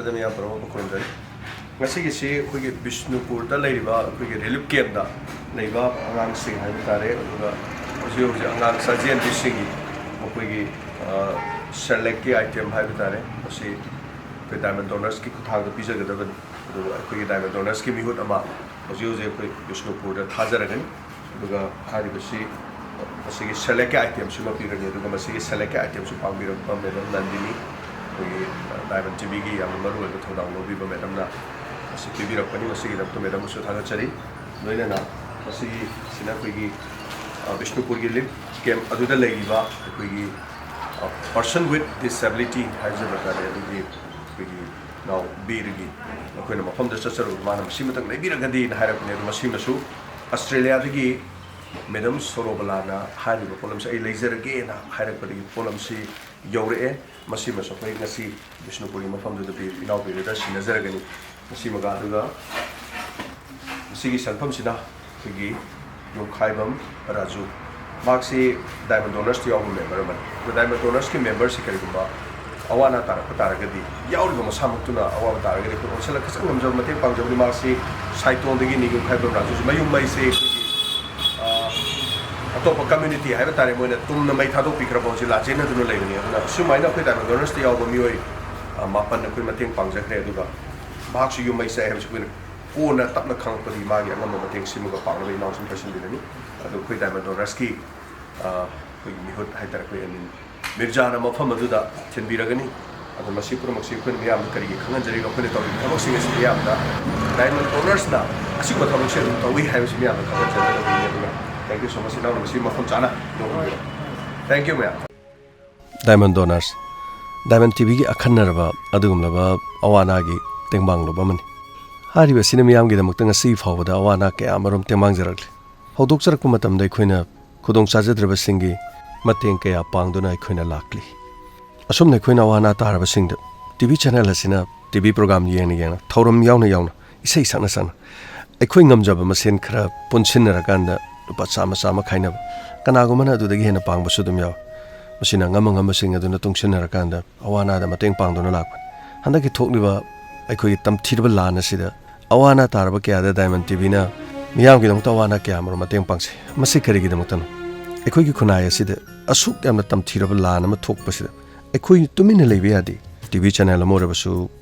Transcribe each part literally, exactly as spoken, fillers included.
ꯃꯌꯥꯝ ꯄꯨꯝꯅꯃꯛꯄꯨ ꯈꯨꯔꯨꯝꯖꯔꯤ꯫ ꯉꯁꯤꯒꯤꯁꯤ ꯑꯩꯈꯣꯏꯒꯤ ꯕꯤꯁꯅꯨꯄꯨꯔꯗ ꯂꯩꯔꯤꯕ ꯑꯩꯈꯣꯏꯒꯤ ꯔꯤꯂꯤꯐ ꯀꯦꯝꯞꯇ ꯂꯩꯕ ꯑꯉꯥꯡꯁꯤꯡ ꯍꯥꯏꯕ ꯇꯥꯔꯦ, ꯑꯗꯨꯒ ꯍꯧꯖꯤꯛ ꯍꯧꯖꯤꯛ ꯑꯉꯥꯡ ꯆꯥꯖꯦꯜꯕꯤꯁꯤꯡꯒꯤ ꯃꯈꯣꯏꯒꯤ ꯁꯦꯂꯦꯛꯀꯤ ꯑꯥꯏꯇꯦꯝ ꯍꯥꯏꯕ ꯇꯥꯔꯦ, ꯃꯁꯤ ꯑꯩꯈꯣꯏ ꯗꯥꯏꯃꯟ ꯗꯣꯅꯔꯁꯀꯤ ꯈꯨꯠꯊꯥꯡꯗ ꯄꯤꯖꯒꯗꯕꯅꯤ꯫ ꯑꯗꯨꯒ ꯑꯩꯈꯣꯏꯒꯤ ꯗꯥꯏꯃꯟ ꯗꯣꯅꯔꯁꯀꯤ ꯃꯤꯍꯨꯠ ꯑꯃ ꯍꯧꯖꯤꯛ ꯍꯧꯖꯤꯛ ꯑꯩꯈꯣꯏ ꯕꯤꯁꯅꯨꯄꯨꯔꯗ ꯊꯥꯖꯔꯒꯅꯤ꯫ ꯑꯗꯨꯒ ꯍꯥꯏꯔꯤꯕꯁꯤ ꯃꯁꯤꯒꯤ ꯁꯦꯂꯦꯛꯀꯤ ꯑꯥꯏꯇꯦꯝꯁꯤꯃ ꯄꯤꯔꯅꯤ꯫ ꯑꯗꯨꯒ ꯃꯁꯤꯒꯤ ꯁꯦꯂꯦꯛꯀꯤ ꯑꯥꯏꯇꯦꯝꯁꯤ ꯄꯥꯡꯕꯤꯔꯛꯄ ꯃꯦꯗꯝ ꯅꯟꯗꯤꯅꯤ, ꯑꯩꯈꯣꯏꯒꯤ ꯗꯥꯏꯃꯟ ꯇꯤꯚꯤꯒꯤ ꯌꯥꯝꯅ ꯃꯔꯨꯑꯣꯏꯕ ꯊꯧꯗꯥꯡ ꯂꯧꯕꯤꯕ ꯃꯦꯗꯝꯅ ꯃꯁꯤ ꯄꯤꯕꯤꯔꯛꯄꯅꯤ꯫ ꯃꯁꯤꯒꯤꯗꯃꯛꯇ ꯃꯦꯗꯝꯕꯨꯁꯨ ꯊꯥꯒꯠꯆꯔꯤ꯫ ꯂꯣꯏꯅꯅ ꯃꯁꯤꯒꯤꯁꯤꯅ ꯑꯩꯈꯣꯏꯒꯤ ꯕꯤꯁꯅꯨꯄꯨꯔꯒꯤ ꯔꯤꯂꯤꯐ ꯀꯦꯝꯞ ꯑꯗꯨꯗ ꯂꯩꯔꯤꯕ ꯑꯩꯈꯣꯏꯒꯤ person with disability ꯍꯥꯏꯖꯕ ꯇꯥꯔꯦ, ꯑꯗꯨꯒꯤ ꯑꯩꯈꯣꯏꯒꯤ ꯅꯥꯎ ꯕꯤꯔꯒꯤ ꯑꯩꯈꯣꯏꯅ ꯃꯐꯝꯗ ꯆꯠꯆꯔꯨꯕ, ꯃꯥꯅ ꯃꯁꯤꯃꯇꯪ ꯂꯩꯕꯤꯔꯒꯗꯤꯅ ꯍꯥꯏꯔꯛꯄꯅꯦ꯫ ꯑꯗꯣ ꯃꯁꯤꯃꯁꯨ ꯑꯁꯇ꯭ꯔꯦꯂꯤꯌꯥꯗꯒꯤ ꯃꯦꯗꯝ ꯁꯣꯔꯣꯕꯂꯥꯅ ꯍꯥꯏꯔꯤꯕ ꯄꯣꯠꯂꯝꯁꯦ ꯑꯩ ꯂꯩꯖꯔꯒꯦꯅ ꯍꯥꯏꯔꯛꯄꯗꯒꯤ ꯄꯣꯠꯂꯝꯁꯤ ꯌꯧꯔꯛꯑꯦ꯫ ꯃꯁꯤꯃꯁꯨ ꯑꯩꯈꯣꯏ ꯉꯁꯤ ꯕꯤꯁꯅꯨꯄꯨꯔꯒꯤ ꯃꯐꯝꯗꯨꯗ ꯄꯤ-, ꯏꯅꯥꯎꯄꯤꯗꯨꯗ ꯁꯤꯟꯅꯖꯔꯒꯅꯤ꯫ ꯃꯁꯤꯃꯒ ꯑꯗꯨꯒ ꯃꯁꯤꯒꯤ ꯁꯦꯟꯐꯝꯁꯤꯅ ꯑꯩꯈꯣꯏꯒꯤ ꯌꯨꯝꯈꯥꯏꯕꯝ ꯔꯥꯖꯨ, ꯃꯍꯥꯛꯁꯤ ꯗꯥꯏꯃꯟ ꯗꯣꯅꯔꯁꯇ ꯌꯥꯎꯕ ꯃꯦꯝꯕꯔ ꯑꯃꯅꯤ꯫ ꯑꯗꯣ ꯗꯥꯏꯃꯟ ꯗꯣꯅꯔꯁꯀꯤ ꯃꯦꯝꯕꯔꯁꯤ ꯀꯔꯤꯒꯨꯝꯕ ꯑꯋꯥ ꯑꯅꯥ ꯇꯥꯔꯛꯄ ꯇꯥꯔꯒꯗꯤ, ꯌꯥꯎꯔꯤꯕ ꯃꯁꯥꯃꯛꯇꯨꯅ ꯑꯋꯥꯕ ꯇꯥꯔꯒꯗꯤ ꯑꯩꯈꯣꯏ ꯑꯣꯟꯁꯤꯜꯂꯒ ꯈꯤꯇꯪ ꯉꯝꯖꯕ ꯃꯇꯦꯡ ꯄꯥꯡꯖꯕꯅꯤ꯫ ꯃꯍꯥꯛꯁꯤ ꯁꯥꯏꯇꯣꯡꯗꯒꯤꯅꯤ, ꯌꯨꯝꯈꯥꯏꯕꯝ ꯔꯥꯖꯨꯁꯤ꯫ ꯃꯌꯨꯝ ꯃꯩꯁꯦ ꯑꯩꯈꯣꯏꯒꯤ, ꯑ, ꯑꯇꯣꯞꯄ ꯀꯝꯃ꯭ꯌꯨꯅꯤꯇꯤ ꯍꯥꯏꯕ ꯇꯥꯔꯦ, ꯃꯣꯏꯅ ꯇꯨꯝꯅ ꯃꯩ ꯊꯥꯗꯣꯛꯄꯤꯈ꯭ꯔꯕ ꯍꯧꯖꯤꯛ ꯂꯥꯟꯖꯦꯟꯅꯗꯨꯅ ꯂꯩꯕꯅꯤ꯫ ꯑꯗꯨꯅ ꯁꯨꯃꯥꯏꯅ ꯑꯩꯈꯣꯏ ꯗꯥꯏꯃꯟ ꯗꯣꯅꯔꯁꯇ ꯌꯥꯎꯕ ꯃꯤꯑꯣꯏ, ꯑ, ꯃꯥꯄꯟ ꯑꯩꯈꯣꯏ ꯃꯇꯦꯡ ꯄꯥꯡꯖꯈ꯭ꯔꯦ꯫ ꯑꯗꯨꯒ ꯃꯍꯥꯛꯁꯨ ꯌꯨꯝ ꯃꯩ ꯆꯥꯛꯑꯦ ꯍꯥꯏꯕꯁꯤ ꯑꯩꯈꯣꯏꯅ ꯀꯣꯟꯅ ꯇꯞꯅ ꯈꯪꯂꯛꯄꯗꯒꯤ ꯃꯥꯒꯤ ꯑꯉꯝꯕ ꯃꯇꯦꯡ ꯁꯤꯃꯒ ꯄꯥꯡꯅꯕ ꯏꯅꯥꯎꯁꯤꯡ ꯄꯤꯁꯤꯟꯕꯤꯔꯅꯤ꯫ ꯑꯗꯨ ꯑꯩꯈꯣꯏ ꯗꯥꯏꯃꯟ ꯗꯣꯅꯔꯁꯀꯤ, ꯑ, ꯑꯩꯈꯣꯏꯒꯤ ꯃꯤꯍꯨꯠ ꯍꯥꯏꯇꯥꯔꯦ, ꯑꯩꯈꯣꯏ ꯑꯦꯗꯃꯤꯟ ꯃꯤꯔꯖꯥꯅ ꯃꯐꯝ ꯑꯗꯨꯗ ꯊꯤꯟꯕꯤꯔꯒꯅꯤ꯫ ꯑꯗꯣ ꯃꯁꯤ ꯄꯨꯝꯅꯃꯛꯁꯤ ꯑꯩꯈꯣꯏꯅ ꯃꯤꯌꯥꯝꯗ ꯀꯔꯤꯒꯤ ꯈꯪꯍꯟꯖꯔꯤꯕꯅꯣ? ꯑꯩꯈꯣꯏꯅ ꯇꯧꯔꯤꯕ ꯊꯕꯛꯁꯤꯡ ꯑꯁꯤ ꯃꯤꯌꯥꯝꯗ ꯗꯥꯏꯃꯟ ꯗꯣꯅꯔꯁꯅ ꯑꯁꯤꯒꯨꯝꯕ ꯊꯕꯛꯁꯦ ꯑꯗꯨꯝ ꯇꯧꯏ ꯍꯥꯏꯕꯁꯤ ꯃꯤꯌꯥꯝꯗ ꯈꯪꯍꯟꯖꯅꯕꯅꯤ꯫ ꯑꯗꯨꯅ thank you so much, ꯏꯅꯥꯎꯅ ꯃꯁꯤ ꯃꯐꯝ ꯆꯥꯅ ꯌꯧꯍꯟꯕꯤꯔꯣ꯫ Thank you ꯃꯌꯥꯝ꯫ ꯗꯥꯏꯃꯟ ꯗꯣꯅꯔꯁ, ꯗꯥꯏꯃꯟ ꯇꯤꯚꯤꯒꯤ ꯑꯈꯟꯅꯔꯕ ꯑꯗꯨꯒꯨꯝꯂꯕ ꯑꯋꯥ ꯑꯅꯥꯒꯤ ꯇꯦꯡꯕꯥꯡꯂꯨꯞ ꯑꯃꯅꯤ꯫ ꯍꯥꯏꯔꯤꯕ ꯑꯁꯤꯅ ꯃꯤꯌꯥꯝꯒꯤꯗꯃꯛꯇ ꯉꯁꯤ ꯐꯥꯎꯕꯗ ꯑꯋꯥ ꯑꯅꯥ ꯀꯌꯥ ꯑꯃꯔꯣꯝ ꯇꯦꯡꯕꯥꯡꯖꯔꯛꯂꯤ꯫ ꯍꯧꯗꯣꯛꯆꯔꯛꯄ ꯃꯇꯝꯗ ꯑꯩꯈꯣꯏꯅ ꯈꯨꯗꯣꯡ ꯆꯥꯖꯗ꯭ꯔꯕꯁꯤꯡꯒꯤ ꯃꯇꯦꯡ ꯀꯌꯥ ꯄꯥꯡꯗꯨꯅ ꯑꯩꯈꯣꯏꯅ ꯂꯥꯛꯂꯤ꯫ ꯑꯁꯨꯝꯅ ꯑꯩꯈꯣꯏꯅ ꯑꯋꯥ ꯑꯅꯥ ꯇꯥꯔꯕꯁꯤꯡꯗ ꯇꯤꯚꯤ ꯆꯦꯅꯦꯜ ꯑꯁꯤꯅ ꯇꯤꯚꯤ ꯄ꯭ꯔꯣꯒ꯭ꯔꯥꯝ ꯌꯦꯡꯅ ꯌꯦꯡꯅ, ꯊꯧꯔꯝ ꯌꯥꯎꯅ ꯌꯥꯎꯅ, ꯏꯁꯩ ꯁꯛꯅ ꯁꯛꯅ, ꯑꯩꯈꯣꯏ ꯉꯝꯖꯕ ꯃꯁꯦꯟ ꯈꯔ ꯄꯨꯟꯁꯤꯟꯅꯔꯀꯥꯟꯗ ꯂꯨꯄꯥ ꯆꯥꯝꯃ ꯆꯥꯝꯃ ꯈꯥꯏꯅꯕ, ꯀꯅꯥꯒꯨꯝꯕꯅ ꯑꯗꯨꯗꯒꯤ ꯍꯦꯟꯅ ꯄꯥꯡꯕꯁꯨ ꯑꯗꯨꯝ ꯌꯥꯎꯏ꯫ ꯃꯁꯤꯅ ꯉꯝꯃ ꯉꯝꯕꯁꯤꯡ ꯑꯗꯨꯅ ꯇꯨꯡꯁꯤꯟꯅꯔꯀꯥꯟꯗ ꯑꯋꯥ ꯑꯅꯥꯗ ꯃꯇꯦꯡ ꯄꯥꯡꯗꯨꯅ ꯂꯥꯛꯄꯅꯤ꯫ ꯍꯟꯗꯛꯀꯤ ꯊꯣꯛꯂꯤꯕ ꯑꯩꯈꯣꯏꯒꯤ ꯇꯝꯊꯤꯔꯕ ꯂꯥꯟ ꯑꯁꯤꯗ ꯑꯋꯥ ꯑꯅꯥ ꯇꯥꯔꯕ ꯀꯌꯥꯗ ꯗꯥꯏꯃꯟ ꯇꯤꯚꯤꯅ ꯃꯤꯌꯥꯝꯒꯤꯗꯃꯛꯇ ꯑꯋꯥ ꯑꯅꯥ ꯀꯌꯥ ꯑꯃꯔꯣꯝ ꯃꯇꯦꯡ ꯄꯥꯡꯖꯩ꯫ ꯃꯁꯤ ꯀꯔꯤꯒꯤꯗꯃꯛꯇꯅꯣ? ꯑꯩꯈꯣꯏꯒꯤ ꯈꯨꯟꯅꯥꯏ ꯑꯁꯤꯗ ꯑꯁꯨꯛ ꯌꯥꯝꯅ ꯇꯝꯊꯤꯔꯕ ꯂꯥꯟ ꯑꯃ ꯊꯣꯛꯄꯁꯤꯗ ꯑꯩꯈꯣꯏ ꯇꯨꯃꯤꯟꯅ ꯂꯩꯕ ꯌꯥꯗꯦ꯫ ꯇꯤꯚꯤ ꯆꯦꯅꯦꯜ ꯑꯃ ꯑꯣꯏꯔꯕꯁꯨ,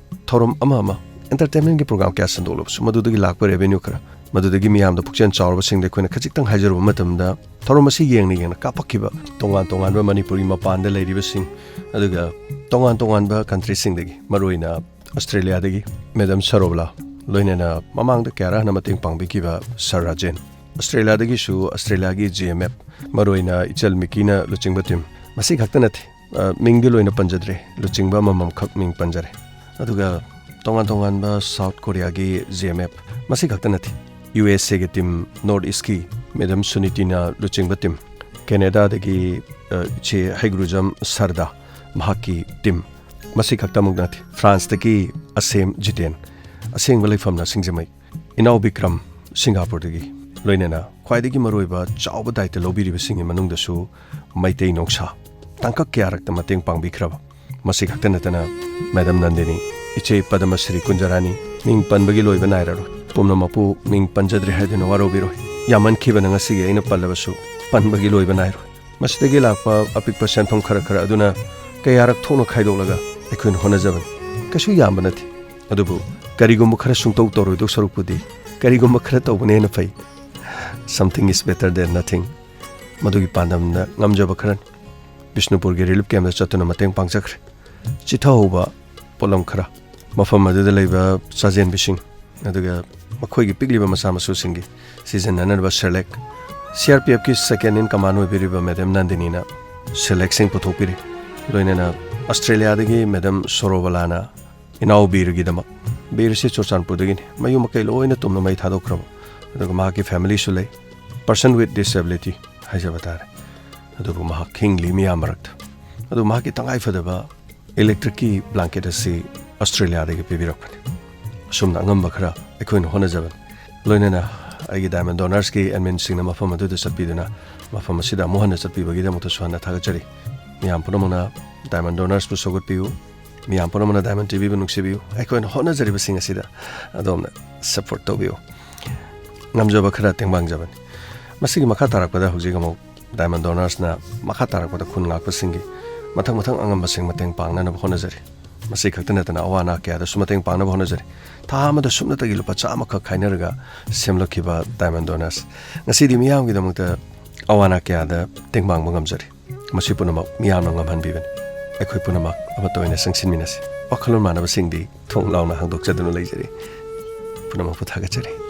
ꯊꯧꯔꯝ ꯑꯃ ꯑꯃ, ꯑꯦꯟꯇꯔꯇꯦꯟꯃꯦꯟꯒꯤ ꯄ꯭ꯔꯣꯒ꯭ꯔꯥꯝ ꯀꯌꯥ ꯁꯟꯗꯣꯛꯂꯕꯁꯨ, ꯃꯗꯨꯗꯒꯤ ꯂꯥꯛꯄ ꯔꯦꯚꯦꯅ꯭ꯌꯨ ꯈꯔ, ꯃꯗꯨꯗꯒꯤ ꯃꯤꯌꯥꯝꯗ ꯄꯨꯛꯆꯦꯜ ꯆꯥꯎꯔꯕꯁꯤꯡꯗ ꯑꯩꯈꯣꯏꯅ ꯈꯖꯤꯛꯇꯪ ꯍꯥꯏꯖꯔꯨꯕ ꯃꯇꯝꯗ, ꯊꯧꯔꯝ ꯑꯁꯤ ꯌꯦꯡꯅ ꯌꯦꯡꯅ ꯀꯥꯞꯄꯛꯈꯤꯕ ꯇꯣꯉꯥꯟ ꯇꯣꯉꯥꯟꯕ ꯃꯅꯤꯄꯨꯔꯒꯤ ꯃꯄꯥꯟꯗ ꯂꯩꯔꯤꯕꯁꯤꯡ, ꯑꯗꯨꯒ ꯇꯣꯉꯥꯟ ꯇꯣꯉꯥꯟꯕ ꯀꯟꯇ꯭ꯔꯤꯁꯤꯡꯗꯒꯤ, ꯃꯔꯨꯑꯣꯏꯅ ꯑꯁꯇ꯭ꯔꯦꯂꯤꯌꯥꯗꯒꯤ ꯃꯦꯗꯥꯝ ꯁꯔꯣꯕꯂꯥ, ꯂꯣꯏꯅꯅ ꯃꯃꯥꯡꯗ ꯀꯌꯥꯔꯛ ꯍꯟꯅ ꯃꯇꯦꯡ ꯄꯥꯡꯕꯤꯈꯤꯕ ꯁꯔ ꯔꯥꯖꯦꯟ, ꯑꯁꯇ꯭ꯔꯦꯂꯤꯌꯥꯗꯒꯤꯁꯨ ꯑꯁꯇ꯭ꯔꯦꯂꯤꯌꯥꯒꯤ ꯖꯤ ꯑꯦꯝ ꯑꯦꯐ, ꯃꯔꯨꯑꯣꯏꯅ ꯏꯆꯜ ꯃꯤꯀꯤꯅ ꯂꯨꯆꯤꯡꯕ ꯇꯤꯝ, ꯃꯁꯤ ꯈꯛꯇ ꯅꯠꯇꯦ, ꯑ, ꯃꯤꯡꯗꯤ ꯂꯣꯏꯅ ꯄꯟꯖꯗ꯭ꯔꯦ, ꯂꯨꯆꯤꯡꯕ ꯑꯃꯃꯝꯈꯛ ꯃꯤꯡ ꯄꯟꯖꯔꯦ꯫ ꯑꯗꯨꯒ ꯇꯣꯉꯥꯟ ꯇꯣꯉꯥꯟꯕ ꯁꯥꯎꯠ ꯀꯣꯔꯤꯌꯥꯒꯤ ꯖꯤ ꯑꯦꯝ ꯑꯦꯐ, ꯃꯁꯤ ꯈꯛꯇ ꯅꯠꯇꯦ, ꯌꯨ ꯑꯦꯁ ꯑꯦꯒꯤ ꯇꯤꯝ, ꯅꯣꯔꯠ ꯏꯁꯀꯤ ꯃꯦꯗꯥꯝ ꯁꯨꯅꯤꯇꯤꯅ ꯂꯨꯆꯤꯡꯕ ꯇꯤꯝ, ꯀꯦꯅꯦꯗꯥꯗꯒꯤ, ꯑ, ꯏꯆꯦ ꯍꯩꯒ꯭ꯔꯨꯖꯝ ꯁꯔꯗꯥ, ꯃꯍꯥꯛꯀꯤ ꯇꯤꯝ, ꯃꯁꯤ ꯈꯛꯇꯃꯛ ꯅꯠꯇꯦ, ꯐ꯭ꯔꯥꯟꯁꯇꯒꯤ ꯑꯁꯦꯝ ꯖꯤꯇꯦꯟ, ꯑꯁꯦꯡꯕ ꯂꯩꯐꯝꯅ ꯁꯤꯡꯖꯃꯩ, ꯏꯅꯥꯎ ꯕꯤꯀ꯭ꯔꯝ, ꯁꯤꯡꯒꯥꯄꯨꯔꯗꯒꯤ, ꯂꯣꯏꯅꯅ ꯈ꯭ꯋꯥꯏꯗꯒꯤ ꯃꯔꯨꯑꯣꯏꯕ ꯆꯥꯎꯕ ꯗꯥꯏꯇ ꯂꯧꯕꯤꯔꯤꯕꯁꯤꯡꯒꯤ ꯃꯅꯨꯡꯗꯁꯨ ꯃꯩꯇꯩ ꯅꯣꯡꯁꯥ ꯇꯥꯡꯀꯛ ꯀꯌꯥꯔꯛꯇ ꯃꯇꯦꯡ ꯄꯥꯡꯕꯤꯈ꯭ꯔꯕ, ꯃꯁꯤ ꯈꯛꯇ ꯅꯠꯇꯅ ꯃꯦꯗꯥꯝ ꯅꯟꯗꯤꯅꯤ, ꯏꯆꯦ ꯄꯗꯃꯁ꯭ꯔꯤ ꯀꯨꯟꯖꯔꯥꯅꯤ, ꯃꯤꯡ ꯄꯟꯕꯒꯤ ꯂꯣꯏꯕ ꯅꯥꯏꯔꯔꯣꯏ꯫ ꯄꯨꯝꯅꯃꯛꯄꯨ ꯃꯤꯡ ꯄꯟꯖꯗ꯭ꯔꯦ ꯍꯥꯏꯗꯨꯅ ꯋꯥꯔꯧꯕꯤꯔꯣꯏ꯫ ꯌꯥꯝꯃꯟꯈꯤꯕꯅ ꯉꯁꯤꯒꯤ ꯑꯩꯅ ꯄꯜꯂꯕꯁꯨ ꯄꯟꯕꯒꯤ ꯂꯣꯏꯕ ꯅꯥꯏꯔꯣꯏ꯫ ꯃꯁꯤꯗꯒꯤ ꯂꯥꯛꯄ ꯑꯄꯤꯛꯄ ꯁꯦꯟꯐꯝ ꯈꯔ ꯈꯔ ꯑꯗꯨꯅ ꯀꯌꯥꯔꯛ ꯊꯣꯛꯅ ꯈꯥꯏꯗꯣꯛꯂꯒ ꯑꯩꯈꯣꯏꯅ ꯍꯣꯠꯅꯖꯕꯅꯤ꯫ ꯀꯩꯁꯨ ꯌꯥꯝꯕ ꯅꯠꯇꯦ, ꯑꯗꯨꯕꯨ ꯀꯔꯤꯒꯨꯝꯕ ꯈꯔ ꯁꯨꯡꯇꯧ ꯇꯧꯔꯣꯏꯗꯧ ꯁꯔꯨꯛꯄꯨꯗꯤ ꯀꯔꯤꯒꯨꯝꯕ ꯈꯔ ꯇꯧꯕꯅ ꯍꯦꯟꯅ ꯐꯩ꯫ Something is better than nothing꯫ ꯃꯗꯨꯒꯤ ꯄꯥꯟꯗꯝꯗ ꯉꯝꯖꯕ ꯈꯔꯅꯤ꯫ ꯕꯤꯁꯅꯨꯄꯨꯔꯒꯤ ꯔꯤꯂꯤꯐ ꯀꯦꯝꯞꯇ ꯆꯠꯇꯨꯅ ꯃꯇꯦꯡ ꯄꯥꯡꯖꯈ꯭ꯔꯦ꯫ ꯆꯤꯊꯍꯧꯕ ꯄꯣꯠꯂꯝ ꯈꯔ, ꯃꯐꯝ ꯑꯗꯨꯗ ꯂꯩꯕ ꯆꯥꯖꯦꯟꯕꯤꯁꯤꯡ, ꯑꯗꯨꯒ ꯃꯈꯣꯏꯒꯤ ꯄꯤꯛꯂꯤꯕ ꯃꯆꯥ ꯃꯁꯨꯁꯤꯡꯒꯤ ꯁꯤꯖꯤꯟꯅꯅꯕ ꯁꯦꯔꯂꯦꯛ, ꯁꯤ ꯑꯥꯔ ꯄꯤ ꯑꯦꯐꯀꯤ second in command ꯑꯣꯏꯕꯤꯔꯤꯕ ꯃꯦꯗꯥꯝ ꯅꯟꯗꯤꯅꯤꯅ ꯁꯦꯔꯂꯦꯛꯁꯤꯡ ꯄꯨꯊꯣꯛꯄꯤꯔꯤ꯫ ꯂꯣꯏꯅꯅ ꯑꯁꯇ꯭ꯔꯦꯂꯤꯌꯥꯗꯒꯤ ꯃꯦꯗꯥꯝ ꯁꯣꯔꯣꯕꯂꯥꯅ ꯏꯅꯥꯎ ꯕꯤꯔꯒꯤꯗꯃꯛ, ꯕꯤꯔꯁꯤ ꯆꯨꯔꯆꯥꯟꯄꯨꯔꯗꯒꯤꯅꯤ, ꯃꯌꯨꯝ ꯃꯀꯩ ꯂꯣꯏꯅ ꯇꯨꯝꯅ ꯃꯩ ꯊꯥꯗꯣꯛꯈ꯭ꯔꯕ, ꯑꯗꯨꯒ ꯃꯍꯥꯛꯀꯤ ꯐꯦꯃꯤꯂꯤꯁꯨ ꯂꯩ, person with disability ꯍꯥꯏꯖꯕ ꯇꯥꯔꯦ, ꯑꯗꯨꯕꯨ ꯃꯍꯥꯛ ꯍꯤꯡꯂꯤ ꯃꯤꯌꯥꯝ ꯃꯔꯛꯇ꯫ ꯑꯗꯨ ꯃꯍꯥꯛꯀꯤ ꯇꯉꯥꯏ ꯐꯗꯕ ꯏꯂꯦꯛꯇ꯭ꯔꯤꯛꯀꯤ ꯕ꯭ꯂꯥꯡꯀꯦꯠ ꯑꯁꯤ ꯑꯁꯇ꯭ꯔꯦꯂꯤꯌꯥꯗꯒꯤ ꯄꯤꯕꯤꯔꯛꯄꯅꯤ꯫ ꯑꯁꯨꯝꯅ ꯑꯉꯝꯕ ꯈꯔ ꯑꯩꯈꯣꯏꯅ ꯍꯣꯠꯅꯖꯕꯅꯤ꯫ ꯂꯣꯏꯅꯅ ꯑꯩꯒꯤ ꯗꯥꯏꯃꯟ ꯗꯣꯅꯔꯁꯀꯤ ꯑꯦꯗꯃꯤꯟꯁꯤꯡꯅ ꯃꯐꯝ ꯑꯗꯨꯗ ꯆꯠꯄꯤꯗꯨꯅ ꯃꯐꯝ ꯑꯁꯤꯗ ꯑꯃꯨꯛ ꯍꯟꯅ ꯆꯠꯄꯤꯕꯒꯤꯗꯃꯛꯇꯁꯨ ꯍꯟꯅ ꯊꯥꯒꯠꯆꯔꯤ꯫ ꯃꯤꯌꯥꯝ ꯄꯨꯝꯅꯃꯛꯅ ꯗꯥꯏꯃꯟ ꯗꯣꯅꯔꯁꯄꯨ ꯁꯧꯒꯠꯄꯤꯌꯨ꯫ ꯃꯤꯌꯥꯝ ꯄꯨꯝꯅꯃꯛꯅ Diamond ꯇꯤꯚꯤꯕꯨ ꯅꯨꯡꯁꯤꯕꯤꯌꯨ꯫ ꯑꯩꯈꯣꯏꯅ ꯍꯣꯠꯅꯖꯔꯤꯕꯁꯤꯡ ꯑꯁꯤꯗ ꯑꯗꯣꯝꯅ support ꯇꯧꯕꯤꯌꯨ꯫ ꯉꯝꯖꯕ ꯈꯔ ꯇꯦꯡꯕꯥꯡꯖꯕꯅꯤ꯫ ꯃꯁꯤꯒꯤ ꯃꯈꯥ ꯇꯥꯔꯛꯄꯗ ꯍꯧꯖꯤꯛ ꯑꯃꯨꯛ Diamond Donorsꯅ ꯃꯈꯥ ꯇꯥꯔꯛꯄꯗ ꯈꯨꯟ ꯉꯥꯛꯄꯁꯤꯡꯒꯤ ꯃꯊꯪ ꯃꯊꯪ ꯑꯉꯝꯕꯁꯤꯡ ꯃꯇꯦꯡ ꯄꯥꯡꯅꯅꯕ ꯍꯣꯠꯅꯖꯔꯤ꯫ ꯃꯁꯤ ꯈꯛꯇ ꯅꯠꯇꯅ ꯑꯋꯥ ꯑꯅꯥ ꯀꯌꯥꯗꯁꯨ ꯃꯇꯦꯡ ꯄꯥꯡꯅꯕ ꯍꯣꯠꯅꯖꯔꯤ꯫ ꯊꯥ ꯑꯃꯗ ꯁꯨꯞꯅꯇꯒꯤ ꯂꯨꯄꯥ ꯆꯥꯝꯃꯈꯛ ꯈꯥꯏꯅꯔꯒ ꯁꯦꯝꯂꯛꯈꯤꯕ Diamond Donors꯫ ꯉꯁꯤꯗꯤ ꯃꯤꯌꯥꯝꯒꯤꯗꯃꯛꯇ ꯑꯋꯥ ꯑꯅꯥ ꯀꯌꯥꯗ ꯇꯦꯡꯕꯥꯡꯕ ꯉꯝꯖꯔꯤ꯫ ꯃꯁꯤ ꯄꯨꯝꯅꯃꯛ ꯃꯤꯌꯥꯝꯅ ꯉꯝꯍꯟꯕꯤꯕꯅꯤ꯫ ꯑꯩꯈꯣꯏ ꯄꯨꯝꯅꯃꯛ ꯑꯃꯠꯇ ꯑꯣꯏꯅ ꯆꯪꯁꯤꯟꯃꯤꯟꯅꯁꯤ꯫ ꯋꯥꯈꯜꯂꯣꯟ ꯃꯥꯟꯅꯕꯁꯤꯡꯗꯤ ꯊꯣꯡ ꯂꯥꯎꯅ ꯍꯥꯡꯗꯣꯛꯆꯗꯨꯅ ꯂꯩꯖꯔꯤ꯫ ꯄꯨꯝꯅꯃꯛꯄꯨ ꯊꯥꯒꯠꯆꯔꯤ꯫